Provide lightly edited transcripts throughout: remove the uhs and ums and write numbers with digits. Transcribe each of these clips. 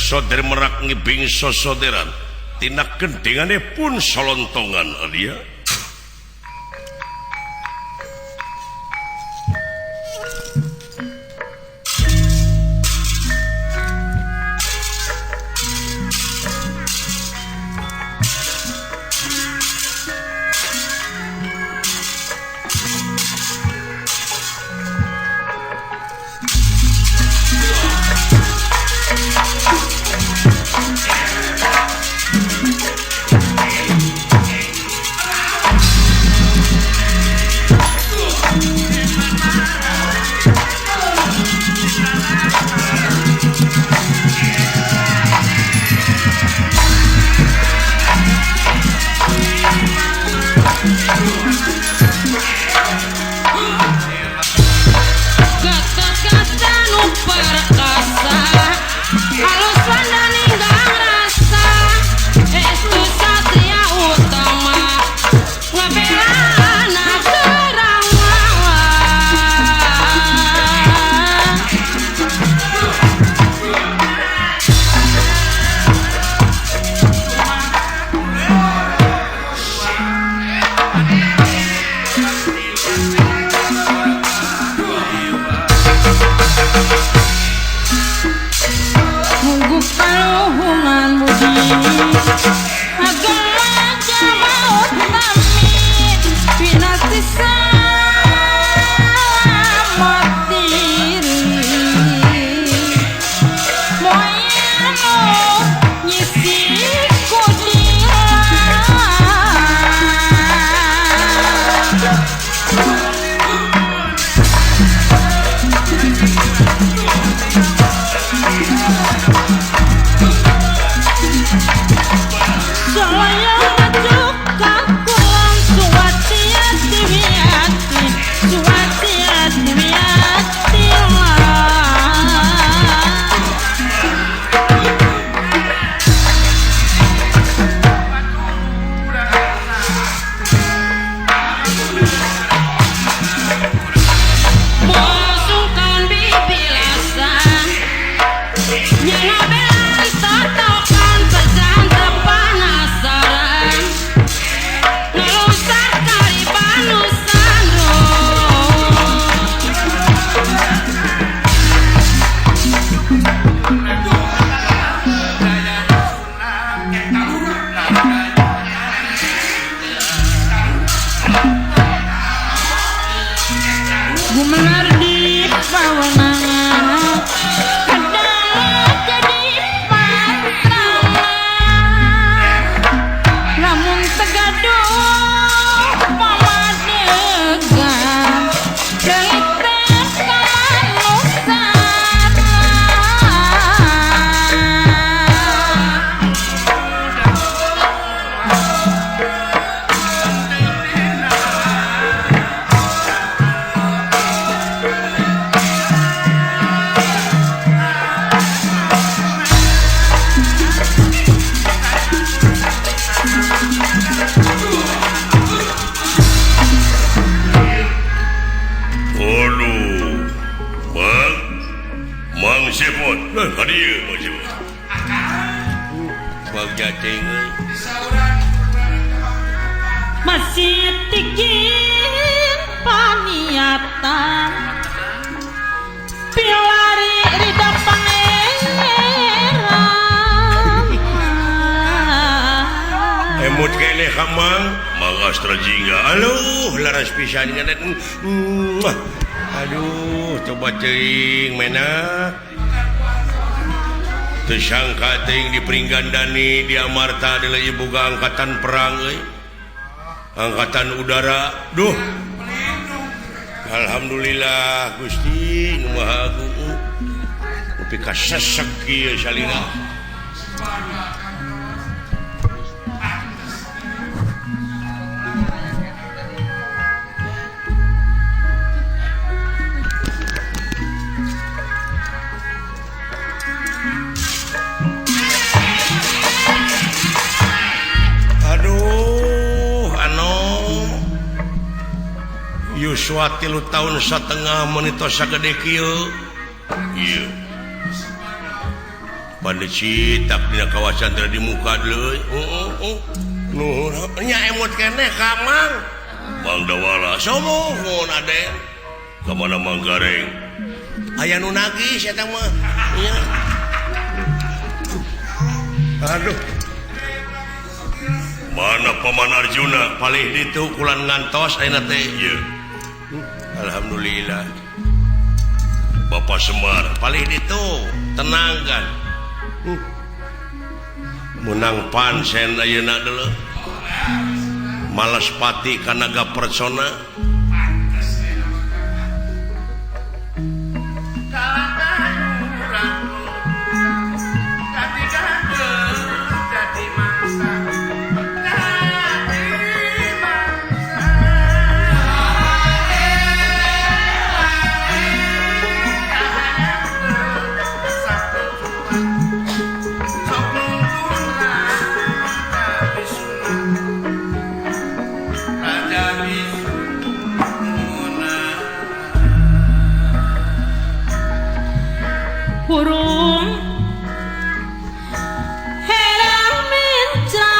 Soder merak ngibing sosoderan tina gendingane pun solontongan alia. Masih tikin paniatan pilari rida pangeran emut keneh ka Mang Mang Astra Jingga. Aduh laras pisan nya. Aduh coba teuing menak teu sangka teuing di Pringgandani di Amarta di boga angkatan perang euy. Angkatan udara. Duh. Alhamdulillah Gusti nu Maha Agung. Nepi ka sesek kieu salira. Yuswa 3 tahun setengah menito sagede kieu. Ieu. Pandecitak dina kawasan teh di muka deui. Heeh. Nuhun nya emut keneh ka Mang. Mang Dawala sumuhun Aden. Ka mana Mang Gareng? Aya nu nagih eta mah. Nya. Aduh. Mana Paman Arjuna palih ditu kulan ngantos ayeuna teh ieu. Alhamdulillah. Bapak Semar palih ditu tenang kan. Menang pansen ayeuna deuleu. Malas pati kanaga persona. Burung herang mencang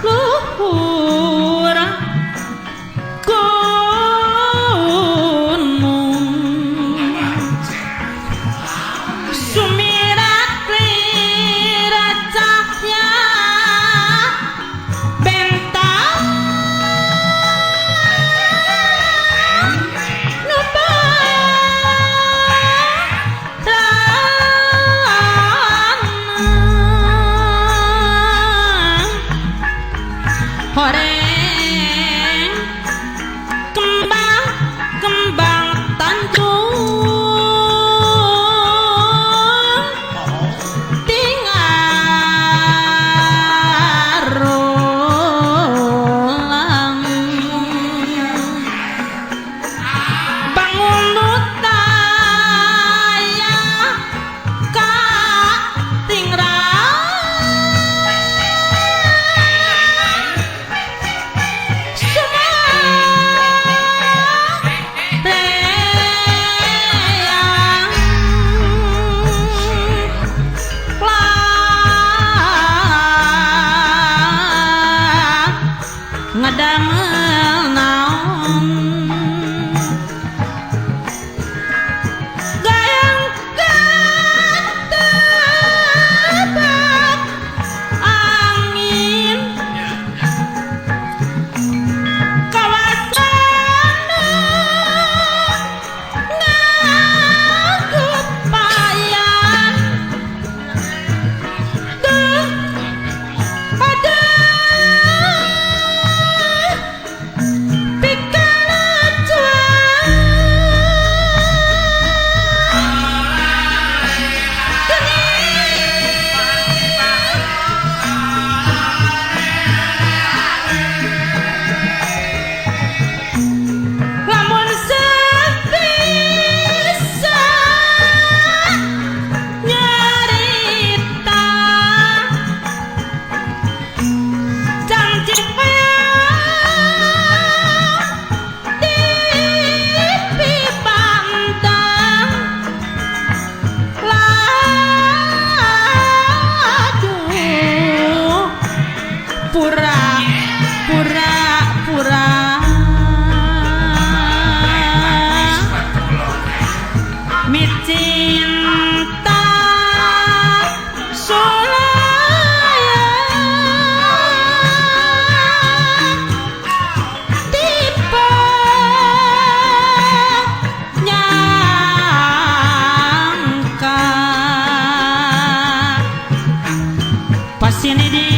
luhur gunung sumirat lira cahya bentang horeng kembang kembang tanjung tingarulang bangun nutaya ka tingrang ngadamel naon gayang ketebak angin kawasan ngagupayan duh aduh lamun sebisa nyarita janji dipipandang laju pura pura pura micinta sulaya tipe nyangka pasini di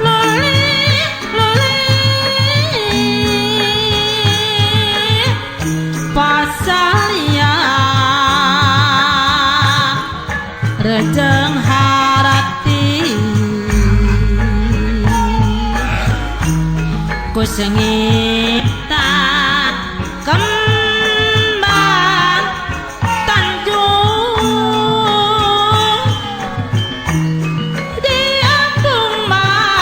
luli luli pasalia rejeng harati kusengita kembang tanjung di ambung mata.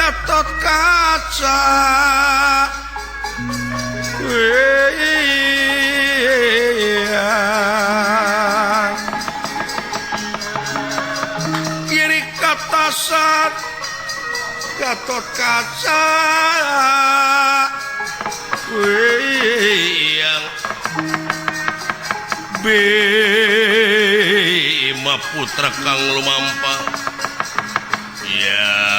Gatot Kaca kiri katasan Gatot Kaca yang Bima Putra kang lumampa ya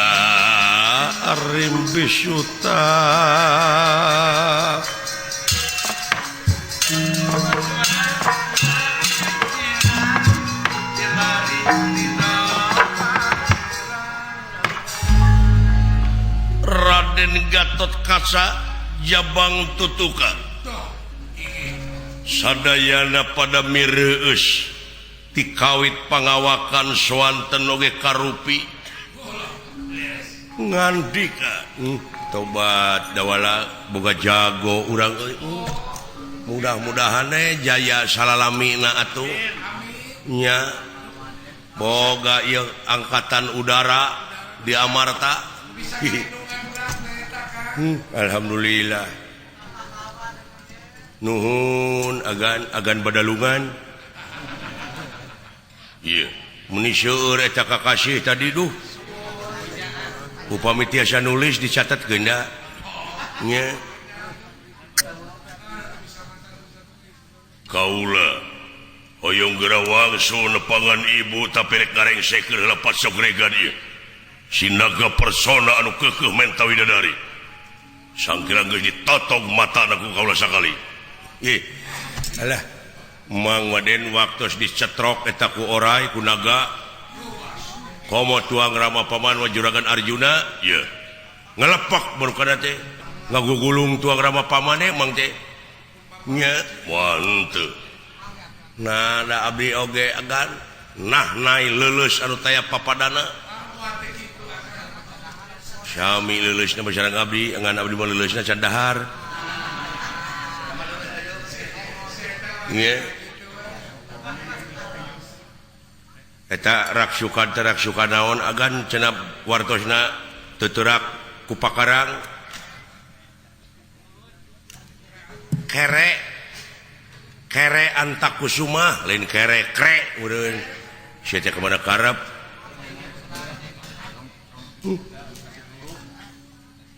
Rimbi Suta Raden Gatot Kaca Jabang Tutuka sadayana pada mireus tikawit pangawakan swanten oge karupi ngandika tobat dawala boga jago urang euy mudah-mudahan jaya salalamina atuh nya boga ieu angkatan udara di Amarta. Alhamdulillah nuhun agan agan badalungan ieu meni seueur eta kakasih tadi duh upami tiasa nulis dicatat geuna nya kaula hoyong geura wangsul nepangan ibu tapi rek ngarengsekeun lepat sogregan ieu sinaga persona anu keukeuh menta widadari sangkira geus ditotog matana ku kaula sakali. Ih alah Mang Waden waktu dicetrok eta ku orai ku naga komo tuang Rama paman wa juragan Arjuna ye ngelepak barukana teh ngagugulung tuang Rama pamane mang teh nya moal henteu nah da abdi oge agan nah nai leuleus anu taya papadana sami leuleusna sareng abdi ngan abdi mah leuleusna can dahar nya eta raksukan teh raksukan naon agan cenah wartosna teu teurak ku pakarang kere kere antakusuma lain kere kre meureun sia teh kamana karep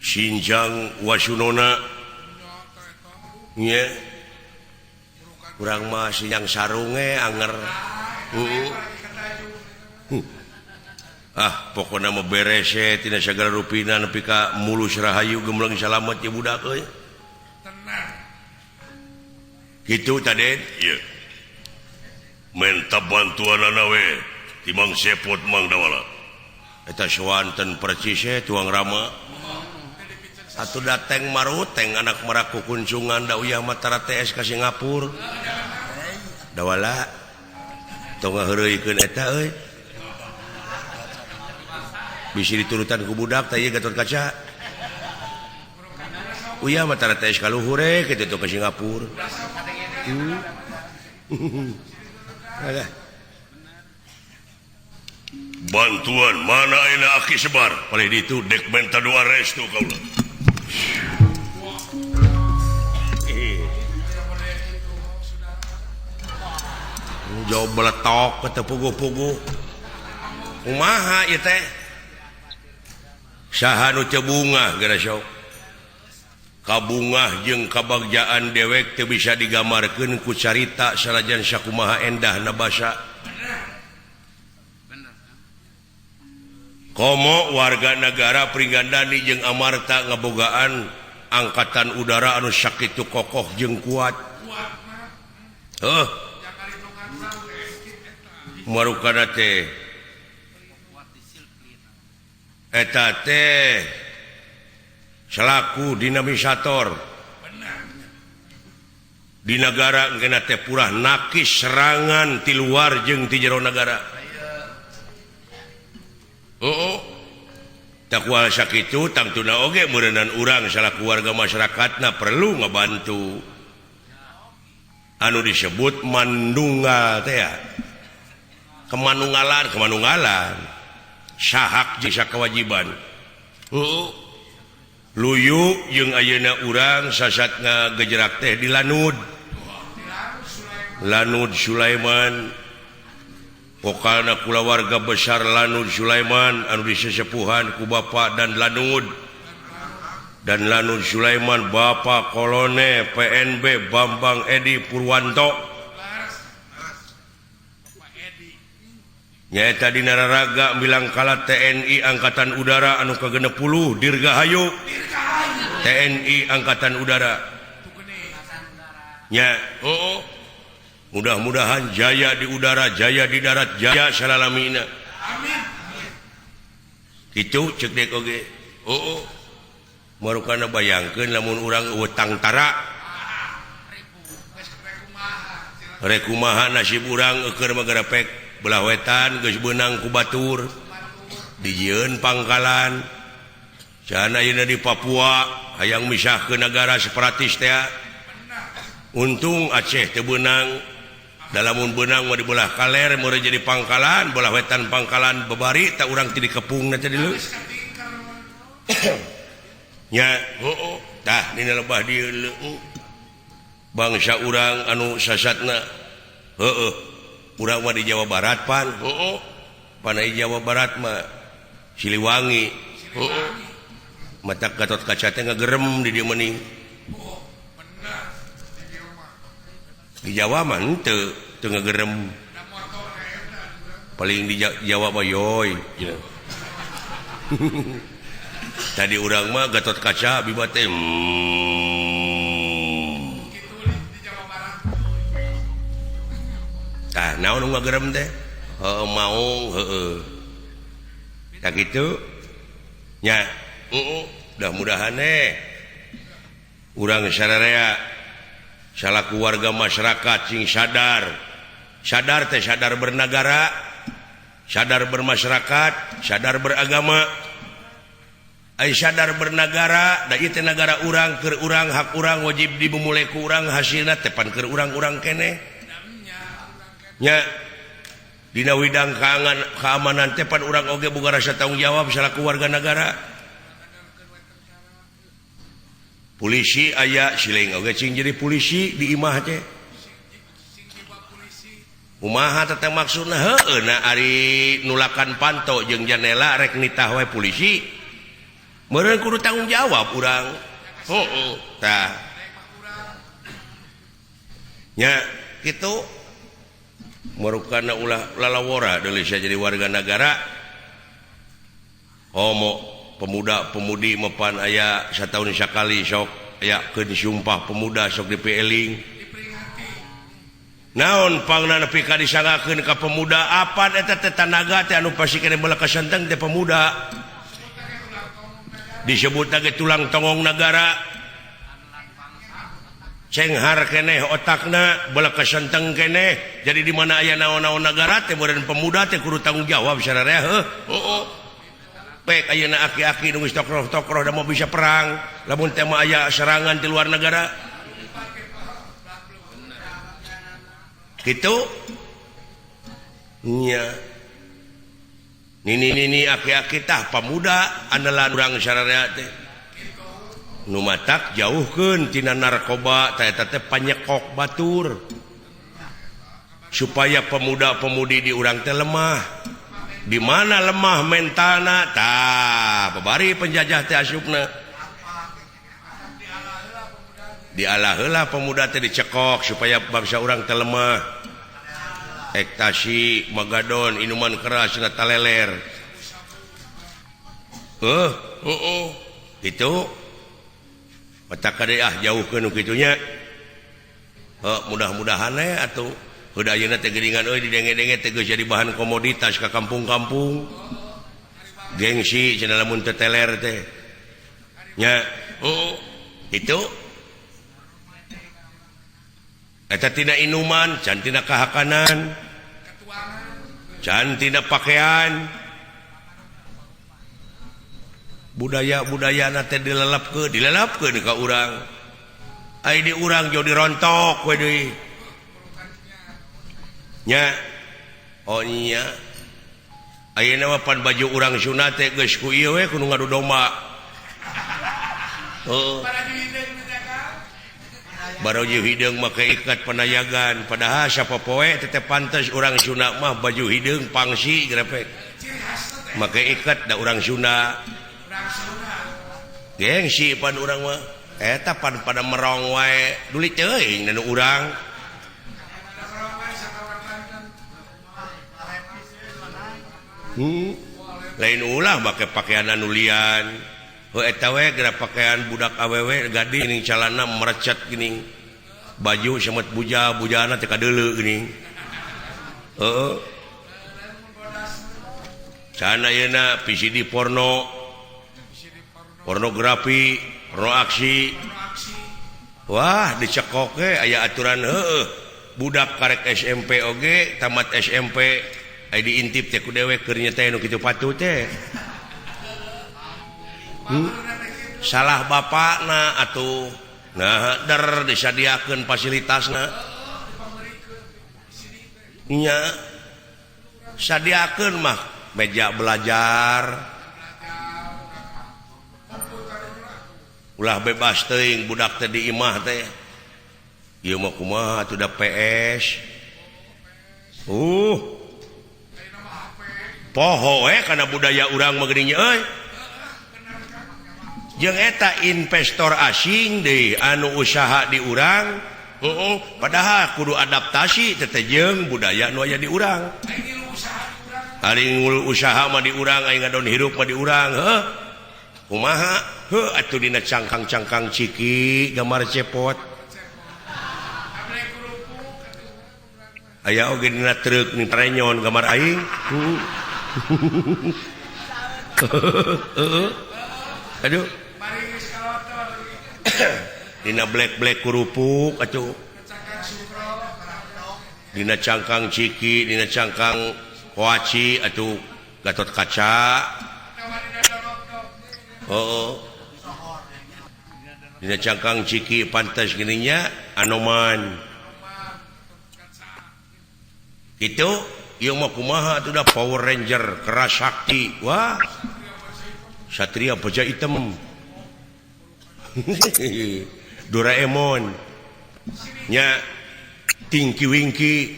Sinjang Wasunona nya urang mah sinjang sarunge anger ah pokona mah beres tina sagala rupina nepi ka mulus rahayu gemleng salamet ieu budak euy tenang kitu tadi ieu menta bantuanana we ti Mang Sepot Mang Dawala eta swanten percis tuang Rama atuh dateng maruteng anak maraku kuncungan da uyah mah tara TS ka Singapura Dawala tong ngaheureuykeun eta euy bisi diturutan ku budak teh ieu Gatot Kaca uyah mah tara TS ka luhur we kitu tuh ka Singapura. Alah bantuan mana ayeuna aki sebar palih ditu dek menta doa restu kaula. Jauh beletok teu puguh-puguh kumaha ieu teh saha nu teu bungah geura sok kabungah jeung kabagjaan dewek teu bisa digambarkeun ku carita sanajan sakumaha endahna basa komo warga negara Pringgandani jeung Amarta ngabogaan angkatan udara anu sakitu kokoh jeung kuat heuh marukana teh eta teh selaku dinamisator di negara engkena teh purah nakis serangan ti luar jeung ti jero nagara. Oh, takwal sakitu tangtuna oge meureunan urang salaku warga masyarakatna perlu ngabantu anu disebut mandunggal teh ya. Kemanunggalan kemanunggalan sahak jasa kewajiban. Luyu jeung ayeuna urang sasat ngagejerak teh di Lanud. Lanud Sulaiman pokalna kulawarga besar Lanud Sulaiman anu disesepuhan ku Bapak dan Lanud dan Lanud Sulaiman Bapak Kolonel PNB Bambang Edi Purwanto nyaeta dina raraga milangkala TNI Angkatan Udara anu ka-60 Dirgahayu TNI Angkatan Udara nya oh mudah-mudahan jaya di udara jaya di darat jaya salalamina amin kitu ceuk dek oge oh marukana bayangkeun lamun urang eueuh tangtara rek kumaha nasib urang eueur mah garepek belah wetan geus beunang ku batur dijieun pangkalan cenah ayeuna di Papua hayang misahkeun nagara separatis teh untung Aceh teu beunang dalamun beunang mah di belah kaler meureun jadi pangkalan belah wetan pangkalan babari tak urang ti dikepung teh deuleu nya heueuh tah dina lebah dieu bangsa urang anu sasatna heueuh urang mah di Jawa Barat pan heueuh panai Jawa Barat mah Siliwangi heueuh mata Gatot Kaca teh ngagerem di dieu meuning di Jawa mah henteu teu ngagerem paling di Jawa mah yoy tadi urang mah Gatot Kaca biba teh tah naon nu ngagerem teh heueuh maung heueuh tah kitu nya heeh mudah-mudahan urang sararea salaku warga masyarakat sing sadar sadar teh sadar bernagara sadar bermasyarakat sadar beragama ai sadar bernagara da ieu teh nagara urang keur urang hak urang wajib dibumule ku urang hasilna teh pan keur urang-urang keneh nya dina widang keamanan teh pan urang oge boga rasa tanggung jawab salaku warga negara polisi aya siling oge cing jadi polisi di imah teh kumaha teh maksudna heueuh na ari nulakan panto jeung janela rek nitah we polisi meureun kudu tanggung jawab urang heueuh tah nya kitu marukana ulah lalawora deui jadi warga negara homo pemuda-pemudi mepan aya sataun sakali sok aya keun sumpah pemuda sok dipieling naon pangna nepi ka disangakeun ka pemuda apan eta teh tanaga teh anu pasti keneh belah kasenteng teh pemuda disebut lagi tulang tongong negara cenghar keneh otakna belah kasenteng keneh jadi di mana aya naon-naon negara teh meureun pemuda teh kudu tanggung jawab sararea heuh heueuh pek ayeuna aki-aki nu geus tokroh-tokroh da mau bisa perang lamun teh mah aya serangan di luar negara kitu nya nini-nini aki-aki tah pamuda andalan urang sararea teh nu matak jauhkeun tina narkoba tah eta teh panyekok batur supaya pemuda-pemudi di urang teh lemah di mana lemah mentalna tah babari penjajah teh asupna dialah heula pemuda teh dicekok supaya bangsa urang teh lemah ektasi magadon inuman keras na taleler heuh kitu mata kade ah jauhkeun nu kitu nya heuh mudah-mudahan we atuh heuh ayeuna teh geuningan euy didenge-denge teh geus jadi bahan komoditas ka kampung-kampung gengsi cenah lamun teu teler teh nya heuh kitu eta tina inuman can tina kahakanan can tina pakaian budaya-budayana teh dilelepkeun ka urang ai di urang jauh dirontok we deui nya oh nya Ayeuna mah pan baju urang Sunda teh geus ku ieu we kudu ngadu domba. Heeh. Baju hideung make ikat panayagan, padahal sapopoe teh pantes urang Sunda mah baju hideung pangsi grepek. Make ikat da urang Sunda. Gengsi pan urang mah. Eta pan pada merong wae duli teuing nu urang. Lain ulah make pakaian anu lian. Heuh eta we geura pakaian budak awewe gading geuning calana merecet geuning. Baju semet buja, bujana teh kadeuleu geuning. Heeh. Cana ayeuna VCD porno, pornografi, porno aksi. Wah, dicekok ge aya aturan heueuh. Budak karek SMP oge, tamat SMP aya diintip teh ku dewek keur nya teh nu kitu patuh teh. Salah bapakna atuh. Nah, der disadiakeun fasilitasna. Nya sadiakeun mah meja belajar. Ulah bebas teuing budak teh di imah teh. Ieu mah kumaha atuh da PS. Poho we kana budaya urang mah geuning euy. Jeung eta investor asing deui anu usaha di urang, heeh, padahal kudu adaptasi teh jeung budaya nu aya di urang. Ari ngul usaha mah di urang, aing ngadon hirup mah di urang, heuh. Kumaha? Heuh atuh dina cangkang-cangkang ciki gambar cepot. Aya oge dina truk ning trenyon gambar aing. Heeh. Aduh. Dina black-black kerupuk atuh. Dina cangkang ciki, dina cangkang koaci atuh Gatot Kaca. Oh. Dina cangkang ciki pantas gininya Anoman. Itu ieu mah kumaha atuh da Power Ranger keras sakti. Wah. Satria Baja Hitam. Doraemon. Nya Tinky Winky.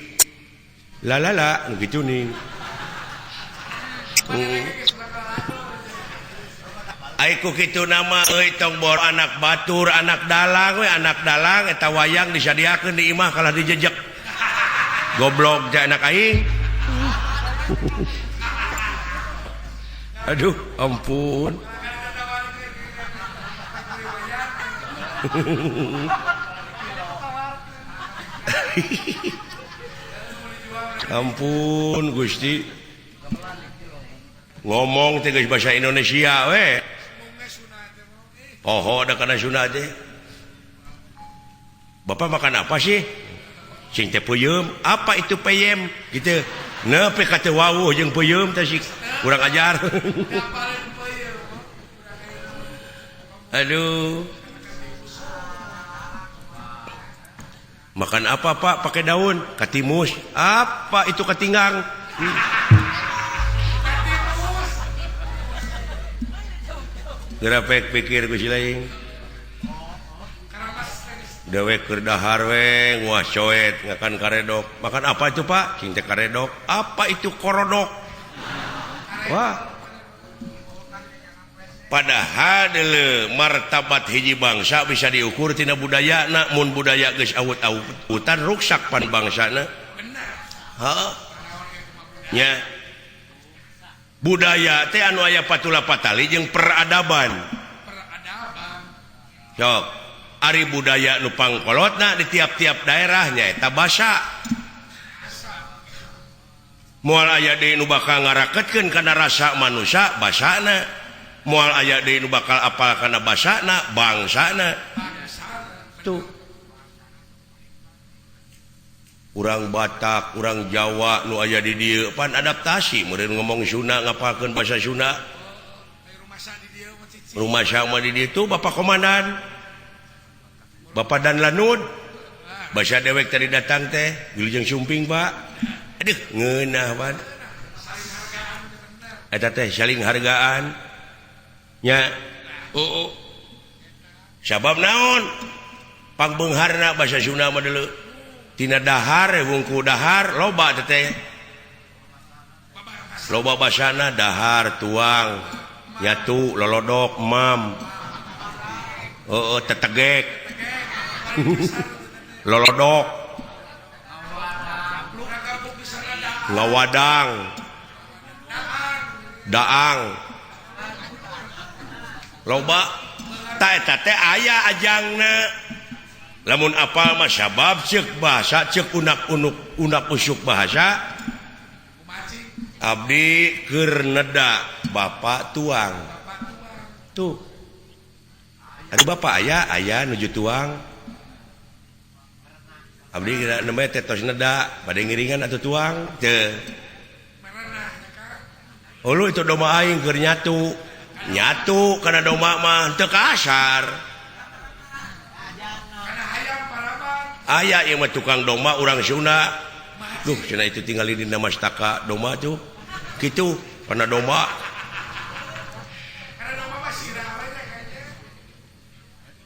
Lalala nu kitu nih. Ai ku kitu nama euy tong bor anak batur, anak dalang we, anak dalang eta wayang disadiakeun di imah kalah dijejek. Goblok teh anak aing. Aduh, ampun. Ampun Gusti. Ngomong teh geus bahasa Indonesia we. Poho da kana Sunda teh. Bapak makan apa sih? Cing teh peuyeum. Apa itu peyem? Gitu. Nepi ka teu wawuh jeung peuyeum teh sih. Kurang ajar. Aduh. Makan apa Pak? Pakai daun. Katimus. Apa itu katinggang? Gerapek pikir ku si lain. Dewek keur dahar we nguah coet ngakan karedok. Makan apa itu Pak? Cing teh karedok. Apa itu korodok? Wah. Padahal deuleu martabat hiji bangsa bisa diukur tina budayana, mun budaya geus awut-awutan ruksak pan bangsana. Heeh. Nya. Budaya teh anu aya patula patali jeung peradaban. Peradaban. Sok, ari budaya nu pangkolotna di tiap-tiap daerah nyaeta basa. Moal aya deui nu bakal ngaraketkeun kana rasa manusia basana. Moal aya deui nu bakal apal kana basana bangsana. Tuh. Urang Batak, urang Jawa nu aya di dieu pan adaptasi meureun ngomong Sunda ngapalkeun basa Sunda. Rumah sama di dieu tuh Bapak Komandan. Bapak dan Lanud. Basa dewek tadi datang teh, wilujeng sumping, Pak. Aduh, ngeunah pan. Eta teh saling hargaan nya. Oh, sabab naon pangbeungharna bahasa Sunda mah deuleu tina dahar wungku dahar loba teh loba basana dahar tuang nyatu lolodok mam oh, tetegek lolodok ngawadang daang loba ta eta teh aya ajangna lamun apal mah sabab ceuk bahasa ceuk unak-unuk unak usuk bahasa abdi keur neda bapak tuang tuh aduh bapak aya aya nuju tuang abdi nembe teh tos neda bade ngiringan atuh tuang teu ulu itu domba aing keur nyatu nyatu kana domba mah teu kasar aya ieu mah tukang domba urang Sunda duh cenah itu tinggal di dina mastaka domba tuh kitu kana domba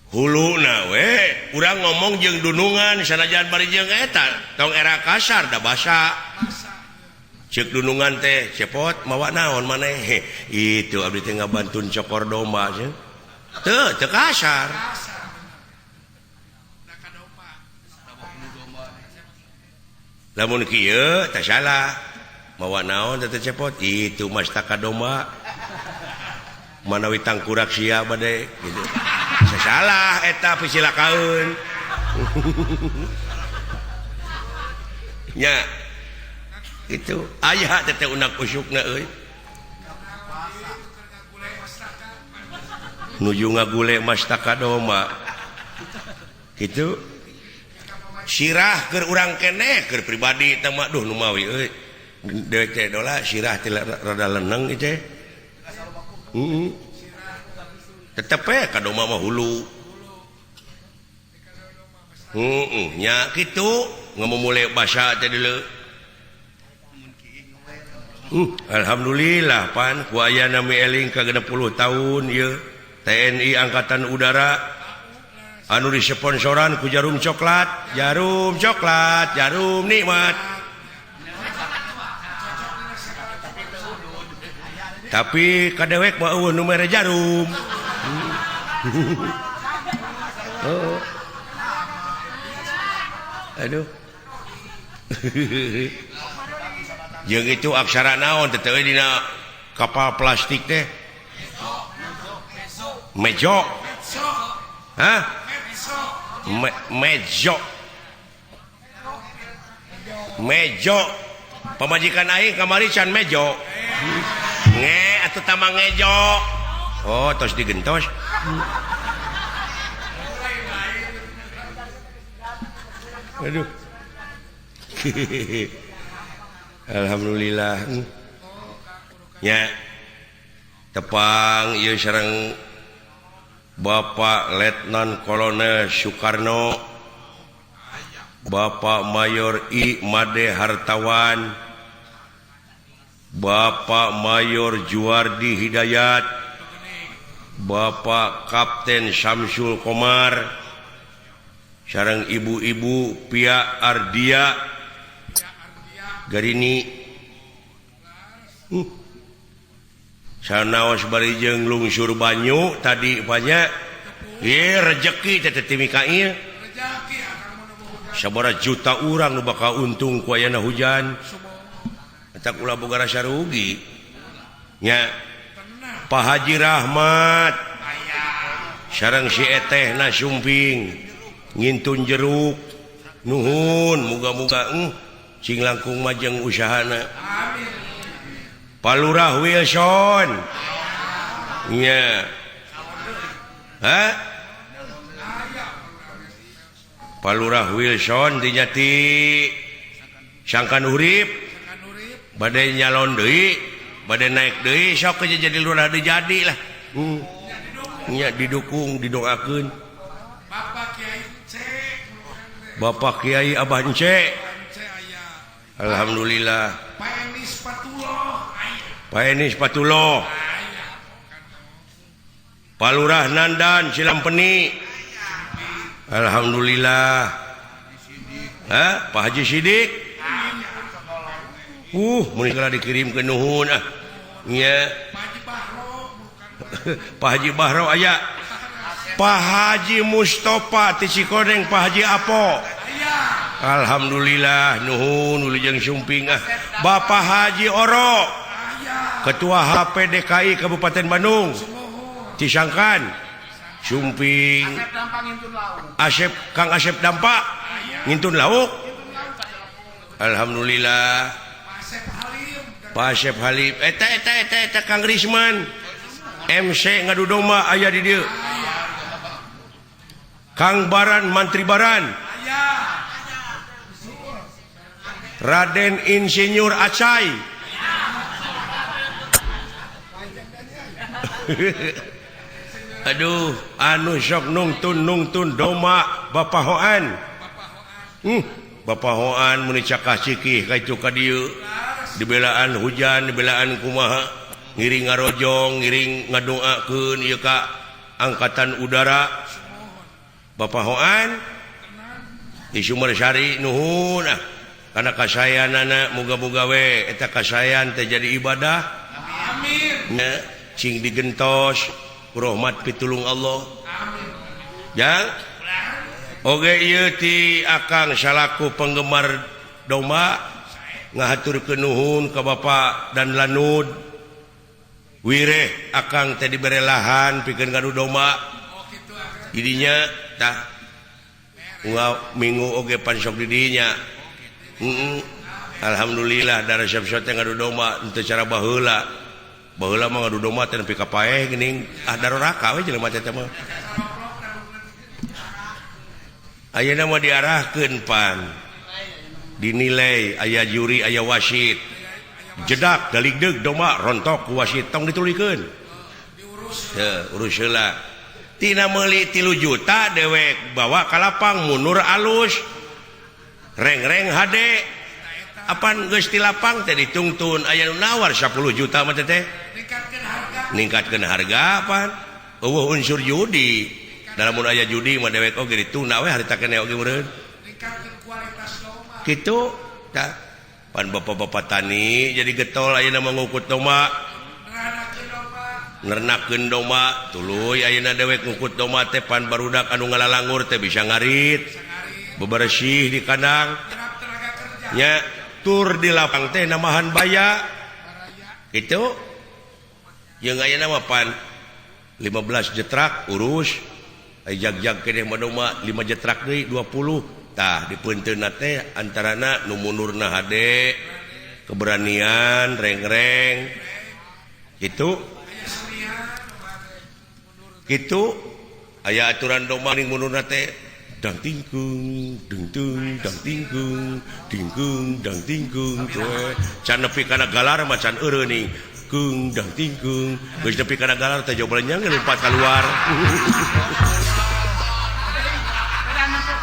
huluna we urang ngomong jeung dunungan sanajan bari jeung eta tong era kasar da basa ceuk dunungan teh cepot mawa naon maneh itu abdi teh ngabantun cokor domba cenah teu teu kasar lamun kieu teh salah mawa naon teh cepot itu mastaka domba manawi tangkurak sia bade gitu salah eta pisilakaeun nya itu aya teh unak usukna euy nuju ngagule mastaka domba kitu sirah keur urang keneh keur pribadi teh mah duh nu mawi euy dewek teh dola sirah teh rada leneng ieu teh tetep we ka domba mah hulu nya kitu ngamumule basa teh deuleu alhamdulillah pan ku ayana mi eling ka 60 tahun ieu TNI Angkatan Udara anu disponsoran ku jarum coklat jarum nikmat tapi kadewek mah eueuh nu mere jarum. Oh. Aduh. Jeung itu aksara naon teh teh dina kapal plastik teh? Mejo. Hah? Mejo. Mejo. Pamajikan aing kamari can mejo. Nge atuh tamang ngejo. Oh, tos digentos. Aduh. Alhamdulillah. Nya. Tepang ieu sareng Bapak Letnan Kolonel Soekarno, Bapak Mayor I Made Hartawan, Bapak Mayor Juardi Hidayat, Bapak Kapten Samsul Komar, sareng ibu-ibu Pia Ardia Garini. Sanaos bari jeung lungsur banyu tadi banyak ieu rejeki teh teh Mikail sabaraha juta urang nu bakal untung ku ayana hujan eta ulah boga rasa rugi nya. Pak Haji Rahmat sareng si etehna sumping ngintun jeruk nuhun muga-muga cing langkung majeng usahana. Amin. Pak Lurah Wilson nya. Hah? Pak Lurah Wilson dinyati sangkan urip bade nyalon deui bade naik deui sok aja jadi lurah deui jadi lah. Nya didukung didoakeun. Bapak Kiai C. Bapak Kiai Abah Ence. Alhamdulillah. Pak Enis Patullah. Pak Enis Patulo Pak Lurah Nandan Silampeni Alhamdulillah. Hah? Pak Haji Sidik mun dikirim ke nuhun ah nya Pak Haji Bahro aya Pak Haji Mustofa ti Cikoneng Pak Haji Apo Alhamdulillah nuhun wilujeng sumping ah Bapak Haji Oro Ketua HPDKI Kabupaten Bandung Cisangkan Sumping Asep Kang Asep Dampak ngintun lauk Alhamdulillah Pak Asep Halib eta eta eta eta Kang Risman MC ngadu domba aya di dieu Kang Baran Mantri Baran Raden Insinyur Acai aduh anu sok nungtun nungtun domba Bapak Hoan Bapak Hoan meni cakah cikih ka itu ka dieu dibelaan hujan dibelaan kumaha ngiring ngarojong ngiring ngadoakeun ieu ka angkatan udara Bapak Hoan di Sumbersari nuhun ah karena kasayanana moga-moga we eta kasayan teh jadi ibadah amin cing digentos rahmat pitulung Allah amin jang oge ieu ti akang salaku penggemar domba ngahaturkeun nuhun ka Bapak dan Lanud wireh akang teh dibere lahan pikeun ngadu domba didinya tah unggal minggu oge pan sok di dinya Alhamdulillah darah siap-siap teh ngadu domba teu cara baheula baheula mah ngadu domba teh nepi ka paeh geuning ah daroraka we jelema teh mah ayeuna mah diarahkeun pan dinilai aya juri aya wasit jedak daligdeug domba rontok ku wasit tong ditulikeun teu urus heula tina meuli 3 juta dewek bawa ka lapang mundur alus reng-reng hade apan geus di lapang teh ditungtun aya nu nawar 10 juta mah teh ningkatkeun harga apan eueuh unsur judi dalam mun aya judi mah dewek oge ditunda we harita keneh oge meureun ningkatkeun kualitas domba kitu tah pan bapak-bapak tani jadi getol ayeuna mah ngukut domba nernakeun domba tuluy ayeuna dewek ngukut domba teh pan barudak anu ngalalangur teh bisa ngarit bebersih di kandang nya tur di lapang teh namahan baya gitu jeung ayeuna mah pan 15 jetrak urus aya jag-jag keneh mah domba 5 jetrak deui 20 tah dipeunteunna teh antarana nu mundurna hade keberanian reng-reng gitu gitu aya aturan domba ning mundurna teh dang tingkung ding dang tingkung dingkung dang tingkung can nepi kana galar mah can eureun kung dang tingkung geus nepi kana galar teh jauh belenyang lompat keluar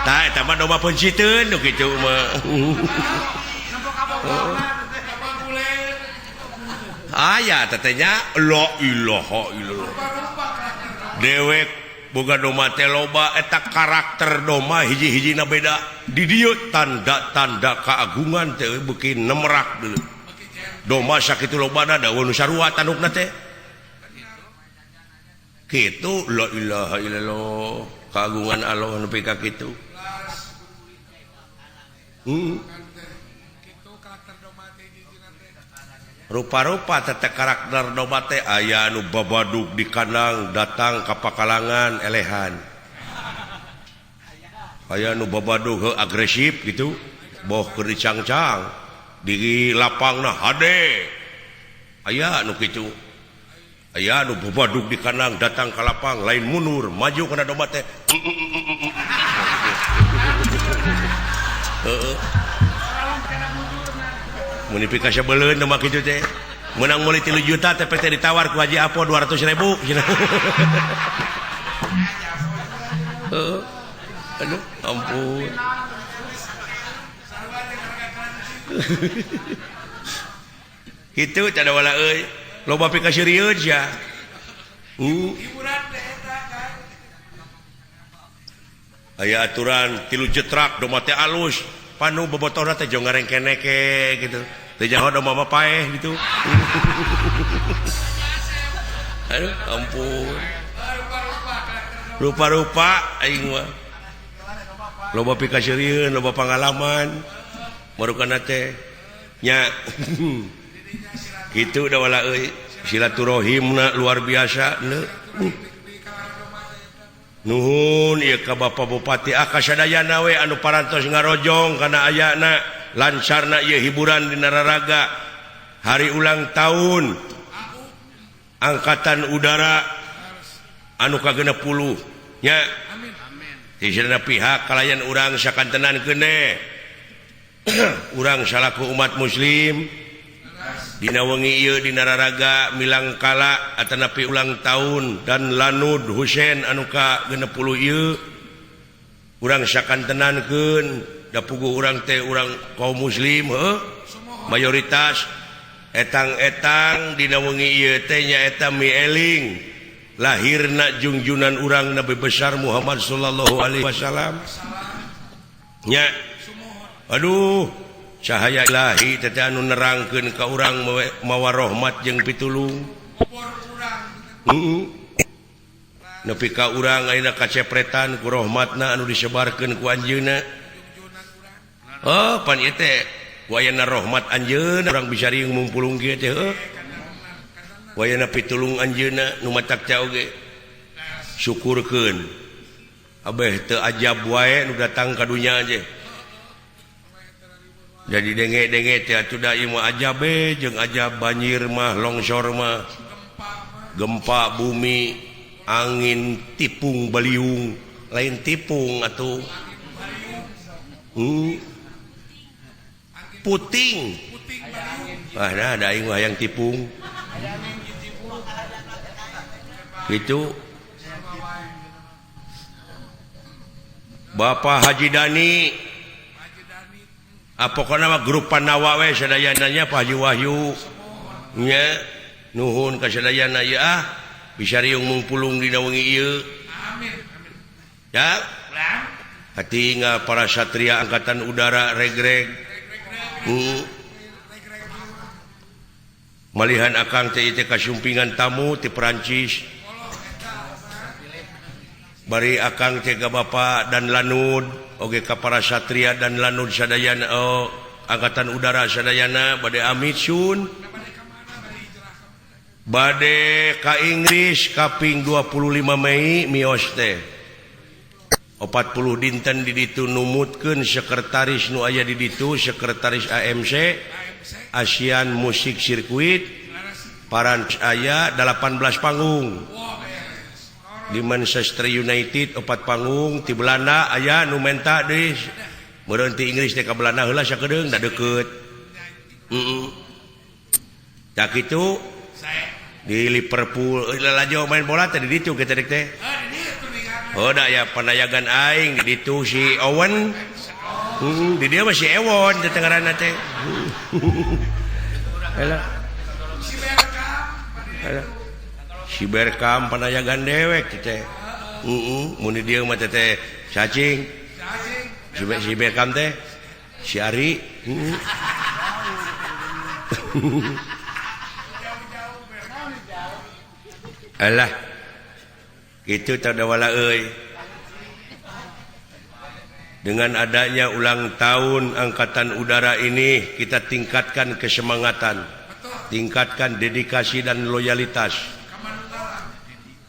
tah eta mah domba penciteun nu kitu mah aya teh nya la ilaha illallah dewek boga domba teh loba eta karakter domba hiji-hijina beda di dieu tanda-tanda keagungan teh beuki nemerak dulu domba sakitu lobana da nu sarua tandukna teh kitu la ilaha illallah keagungan Allah nepi ka kitu rupa-rupa tete karakter domba teh aya anu babadug di kandang datang ka pakalangan elehan aya anu babadug agresif gitu boh keur dicangcang di lapangna hade aya anu kitu aya anu babadug di kandang datang ka lapang lain mundur maju kana domba teh heeh mun nepi ka sabeleun domba kitu teh menang meuli 3 juta teh teh ditawar ku Haji Apo 200.000 cenah heeh aduh ampun kitu cada wala euy. Loba pikaseurieun sia. Hiburan teh eta kan. Aya aturan tilu jetrak domba teh alus. Panu bobotohna teh jong ngarengkeneke gitu. Teu nyaho domba mah paeh gitu. Aduh, ampun. Rupa-rupa aing mah. Loba pikaseurieun, loba pangalaman. Marukana teh nya kitu da wala euy. Silaturahimna luar biasa nuhun ieu ka Bapak Bupati Akasadayana we anu parantos ngarojong kana ayana lancarna ieu hiburan dina raraga hari ulang tahun Angkatan Udara anu ka-60 nya. Di pihak kalayan urang sakantenan kene urang salaku umat muslim dina wengi ieu dina raraga milangkala atanapi ulang tahun dan Lanud Husein anu ka-60 ieu urang sakantenankeun da puguh urang teh urang kaum muslim heuh mayoritas etang-etang dina wengi ieu teh nyaeta mieling lahirna jungjunan urang Nabi besar Muhammad sallallahu alaihi wasallam nya. Aduh, cahaya ilahi teh anu nerangkeun ka urang mawa rahmat jeung pitulung. Nepi ka urang ayeuna kacepretan ku rahmatna anu disebarkeun ku anjeunna. Oh, pan ieu teh ku ayana rahmat anjeunna urang bisa riung mumpulung kieu teh heuh. Ku ayana pitulung anjeunna nu matak teh oge syukurkeun. Abeh teu ajab wae nu datang ka dunya aja. Jadi denge-denge teh atuh da ieu mah ajab jeung ajab banjir mah, longsor mah, gempa bumi, angin tipung baliung, lain tipung atuh. Puting. Ah nah da aing mah hayang tipung. Gitu. Bapak Haji Dani pokokna mah grup Panawa we sadayananya Pak Haji Wahyu nya nuhun ka sadayana ieu ah bisa riung mungpulung dina wengi ieu. Amin. Ya. Hatinga para satria angkatan udara regreg. Malihan akang teh teh kasumpingan tamu ti Perancis. Bari akang teh ka Bapak dan Lanud oge ka para satria dan Lanud sadayana oh, angkatan udara sadayana bade amit sun. Bade ka Inggris kaping 25 Mei mios teh. 40 dinten di ditu numutkeun sekretaris nu aya di ditu sekretaris AMC Asian Music Circuit paran aya 18 panggung. Di Manchester United 4 panggung, di Belanda aya nu menta deui. Meureun ti Inggris teh ka Belanda heula sakedeung da deukeut. Heeh. Tak kitu di Liverpool lalajo main bola teh di ditu kitu teh. Oh da aya panayagan aing di ditu si Owen. Heeh, di dieu mah si Ewon teh ngaranna teh. Heula. Heula. Si Berkam panayagan dewek teh. Heeh, mun di dieu mah teh cacing. Si Berkam teh si Ari. Heeh. Alah. Kitu teh wala euy. Dengan adanya ulang tahun Angkatan Udara ini kita tingkatkan kesemangatan, tingkatkan dedikasi dan loyalitas.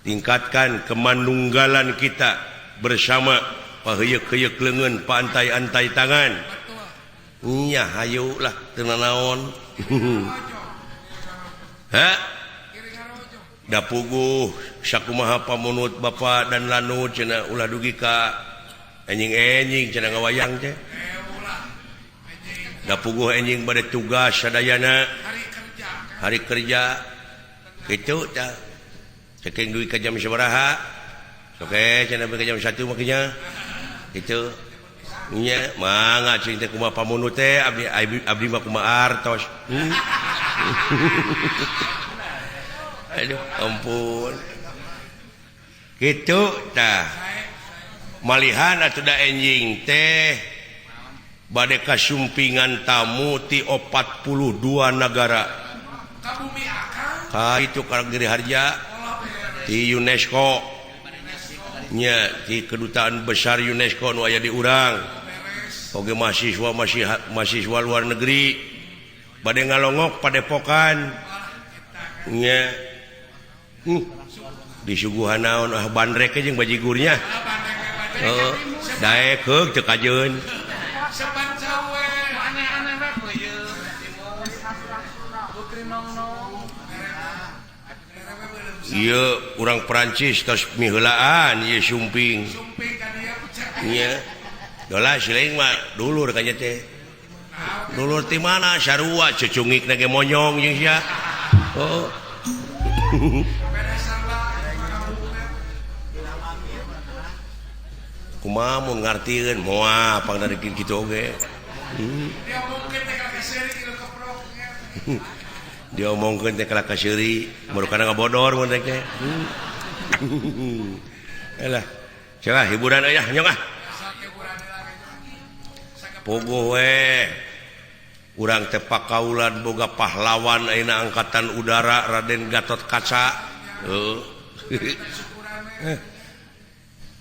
Tingkatkan kemanunggalan kita bersama paheuyeuk-heuyeuk leungeun paantai-antai tangan. Nya hayu lah teu nanaon. Ha? Da puguh sakumaha pamunut Bapak dan Lanud cenah ulah dugi ka enjing-enjing cenah ngawayang teh. Da puguh enjing bade tugas sadayana hari kerja kitu tah. Ceking duit ke jam sabaraha? Oke, cenah ka jam 1 makanya. Kitu. Nya mangga cing teh kumaha pamunut teh abdi abdi mah kumaha artos. Aduh, ampun. Gitu tah. Malihan atuh da enjing teh bade kasumpingan tamu ti 42 nagara. Ka bumi akang. Ka itu ka Giri Harja ti UNESCO. Nya ti kedutaan besar UNESCO nu aya di urang. Oge mahasiswa mahasiswa luar negeri bade ngalongok padepokan. Nya. Disuguhan naon ah bandrek jeung bajigurnya. Heeh, daek heug teu kajeun. Sepan cawe aneh-aneh we peuyeum. Putri nong-nong. Ieu urang Perancis tos miheulaan ieu sumping. Sumping ka dieu pecah. Nya. Dolah si lain mah dulur ka nya teh. Dulur ti mana sarua cucungikna ge monyong jeung sia. Oh. Kumaha mun ngartieun moal pangdarikeun kitu oge. Diomongkeun teh ka seuri kieu keprok. Diomongkeun teh ka seuri, murukana ngabodor mun rek teh. Alah, coba hiburan euy ah nyong ah. Puguh we. Urang teh pakaulan boga pahlawan ayeuna angkatan udara Raden Gatot Kaca. Heuh.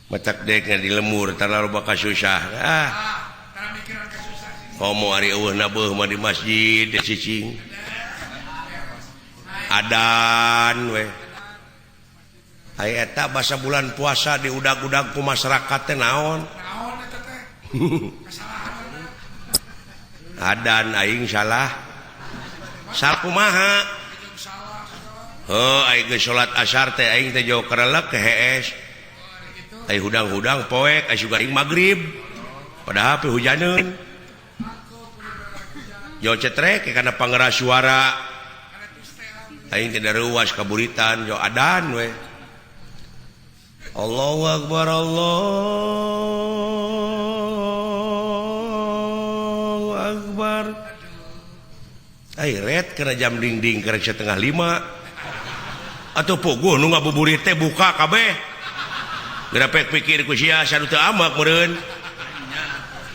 Matak dek di lemur terlalu bakal susah. Ah. Komo ari eueuh beuh mah di masjid cicing. Adan we. Ai eta basa bulan puasa diudag-udag ku masyarakat teh naon? Naon eta teh? Adan aing salah. Sakumaha? Heuh aing geus salat asar teh aing teh jauh karelek ke hees. Ai hudang-hudang poek ai sugan aing magrib. Padahal pe hujaneun. Jauh cetrek kana pangeras suara. Aing teh daruas kaburitan jauh adan we. Allahu akbar Allahu akbar. Ai ret kana jam dingding karek 4:30. Atuh puguh nu ngabuburit teh buka kabeh. Gerapek pikir ku sia sadu teu amak meureun.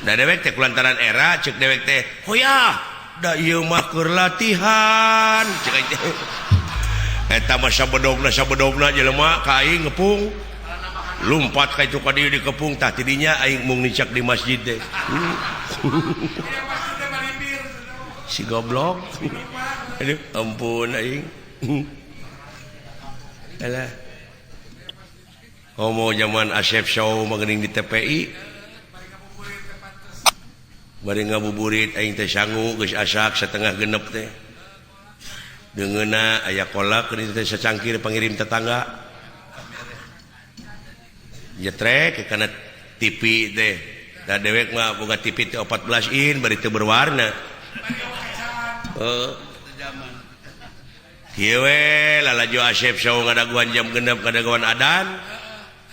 Da dewek teh kulantaran era ceuk dewek teh, "Hoyah, da ieu mah keur latihan." Ceuk aing teh. Eta mah sabedogna jelema ka aing ngepung. Lumpat ka itu ka dieu dikepung tah tidinya aing mung nincak di masjid teh. Si goblok. Aduh, ampun aing. Alah. Komo zaman Asep Show mah geuning di TPI. Bari ngabuburit aing teh sangu geus asak 5:30 teh. Deungeunna aya kolak geuning teh sacangkir pangirim tetangga. Jetrek kana TV teh. Da dewek mah boga TV teh 14 in bari teu berwarna. Heeh. Kieu we lalajo Asep Show ngadaguan jam 6 ngadaguan adan.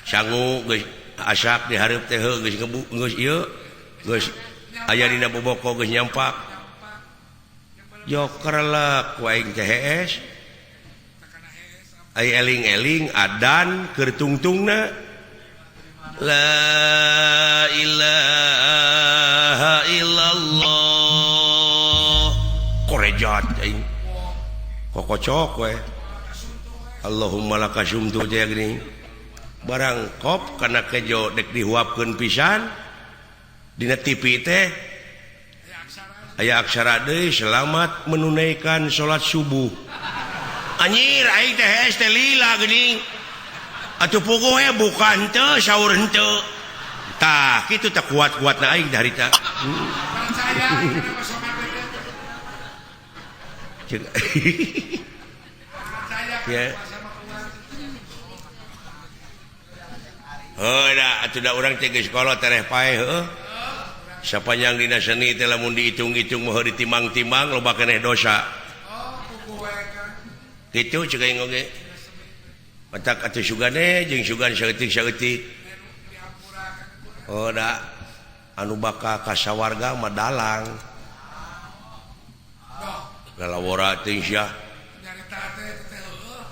Sangu geus asak di hareup teh heuh geus ngebu geus ieu geus aya dina boboko geus nyampak. Jokerlek ku aing teh hees. Ai eling-eling adan keur tungtungna. La ilaha illallah. Korejat aing. Kokocok we. Allahumma lakasumtu teh geuning. Barang kop kana kejo dek dihuapkeun pisan dina TV teh aya aksara deui selamat menunaikan salat subuh. Anjir aing teh hees teh lila geuning. Atuh puguh we buka henteu sahur henteu. Tah kitu teh kuat-kuatna aing harita. Percaya Ya. Heuh da atuh da urang teh geus kolot tereh paeh heuh. Sapanjang dina seni teh lamun diitung-itung mah ditimang-timang loba keneh dosa. Kitu ceuk aing oge. Matak atuh sugane jeung sugan saeutik-saeutik. Oh da anu bakal ka sawarga mah dalang. Lalawora teh sia.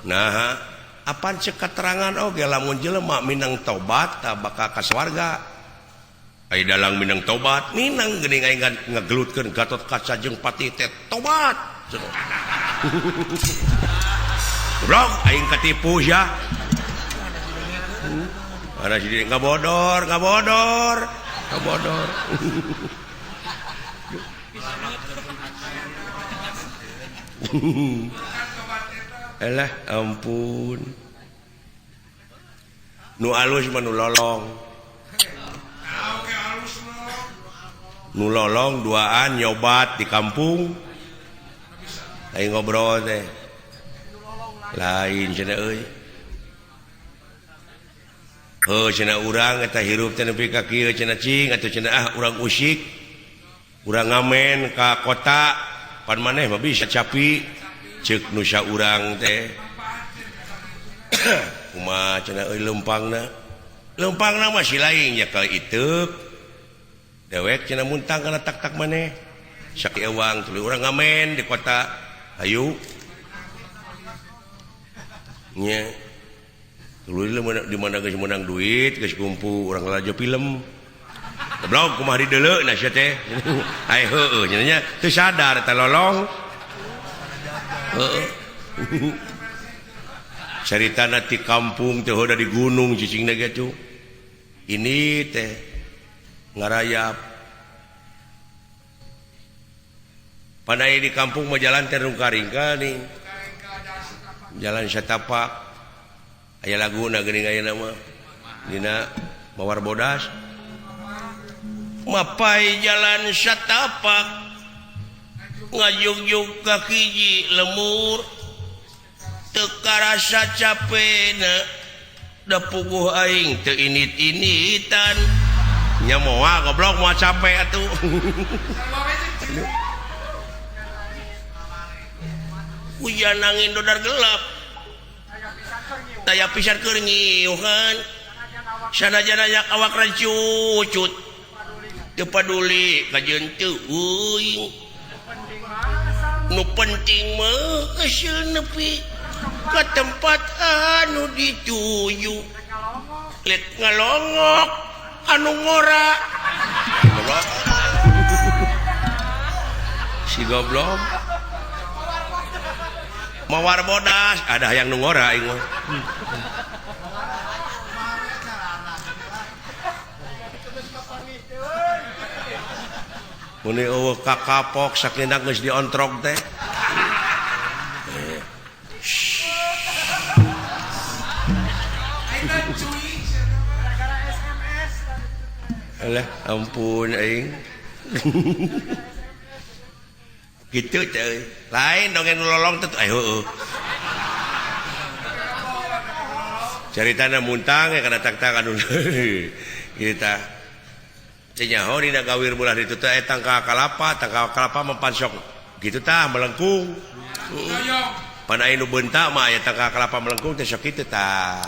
Nah apan cek keterangan oge lamun jelema minang tobat tah bakal ka swarga. Ai dalang minang tobat minang geuning aing ngagelutkeun Gatot Kaca jeung Patih teh tobat. Goblok aing katipu sia. Ada si diri ngabodor, ngabodor, ngabodor. Elah ampun. Nu alus mah nu lolong. Nu lolong duaan nyobat di kampung. Aing ngobrol teh. Lain cenah euy. Heuh cenah urang eta hirup teh nepi ka kieu cenah cing atuh cenah ah urang usik. Urang ngamen ka kota pan maneh mah bisa capi ceuk nu saurang teh. Kumaha cenah euy leumpangna? Leumpangna mah si lain nyekel iteuk. Dewek cenah muntang kana tak-tak maneh. Sakieu ewang tuluy urang ngamen di kota. Hayu. Nya. Tuluy di mana geus meunang duit, geus kumpul urang lalajo film. Goblok kumaha dideuleu na sia teh. Ai heueuh nya nya teu sadar teh lolong. Heueuh. Caritana ti kampung teh hoda di gunung cicingna ge tuh. Ini teh ngarayap. Pandai di kampung mah jalan teh rungka-ringka nih. Jalan satapak. Aya laguna geuning ayeuna mah. Dina Mawar Bodas. Mapai jalan satapak ngajugjug ka hiji lemur teu karasa capena da puguh aing teu init-initan nya moal goblok moal capek atuh. Hujan angin dodar gelap daya pisan keur nyiuhan sanajan aya awak rancucut teu paduli kajeun teu euing nu penting mah geus nepi ka tempat anu dituju lek ngalongok anu ngora goblok si goblok Mawar Bodas ada yang nu ngora aing mah. Muni eueuh kakapok sakinda geus diontrog teh. Alah ampun aing. Gitu teh. Lain dongeng lolong teh heueuh. Caritana muntang ya kana tak-tak anu. Kieu tah. Teu nyaho dina gawir bulah ditu teh tangka kalapa, tangka kalapa mah pansok. Kitu tah melengkung. Pan aya nu beunta mah aya tangka kalapa melengkung teh sok kitu tah.